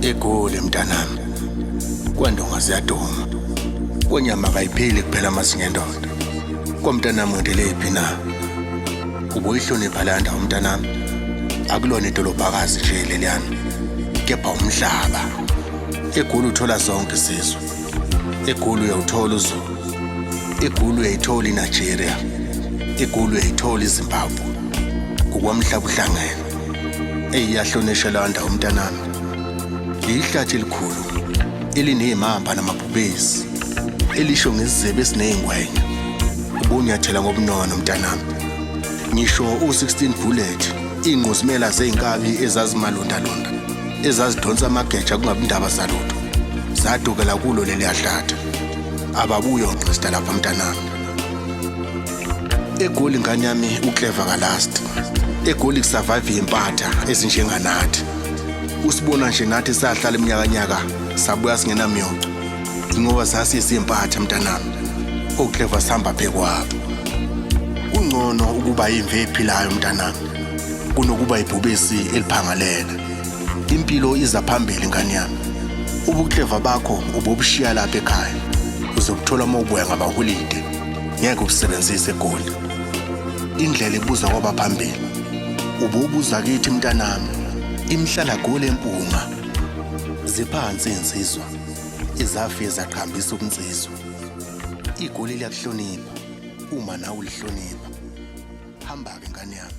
EGoli mntanami, kwandonga ziyaduma, kwenyama kayipheli kuphela amazinyo endoda. Komntanami wendelephi na? Ubuyihlonipha leya ndawo mntanami. Akulona idolobhakazi nje leliyana, kepha umhlaba. EGoli uthola zonke izizwe. EGoli uyawuthola uZulu. EGoli uyayithola iNigeria. EGoli uyayithola iZimbabwe. Kukwamhlaba uhlangene. Eyi iyahlonishwa leya ndawo mntanami. Ihlathi elikhulu eliney'mamba namabhubesi elisho ngesiziba esiney'ngwenya. Ubunyathela ngobunono mntanami. Ngisho u-16 bullet iy'ngquzimela zey'nkabi ezazimalondalonda ezazidonsa amageja kungabi ndaba zalutho zadukela kulo leliya hlathi. Ababuye ongqista lapha mntanami. EGoli ngane yami uclever kalast. EGoli kusurvive impatha ezinjenganathi. Usibona nje nathi sahlala iminyakanyaka sabuya singenamyoco. Ingoba sasisimpatha mntanami. Oclever sihamba phekwabo. Kungcono ukuba imve ephilayo mntanami kunokuba ibhubesi eliphangalele. Impilo iza phambili ngane yami. Ubukleva bakho ubobushiya lapha ekhaya. Uzobuthola uma ubuya ngamaholide. Ngeke ubusebenzise eGoli. Indlela ibuza kwabaphambili. Ububuza kithi mntanami. Imhlala goli empunga. Ziphansi insizwa. Izafike zaqhambisa ubunsizwa. Igoli liyakuhlonipha uma nawe ulihlonipha. Hamba-ke ngane yami.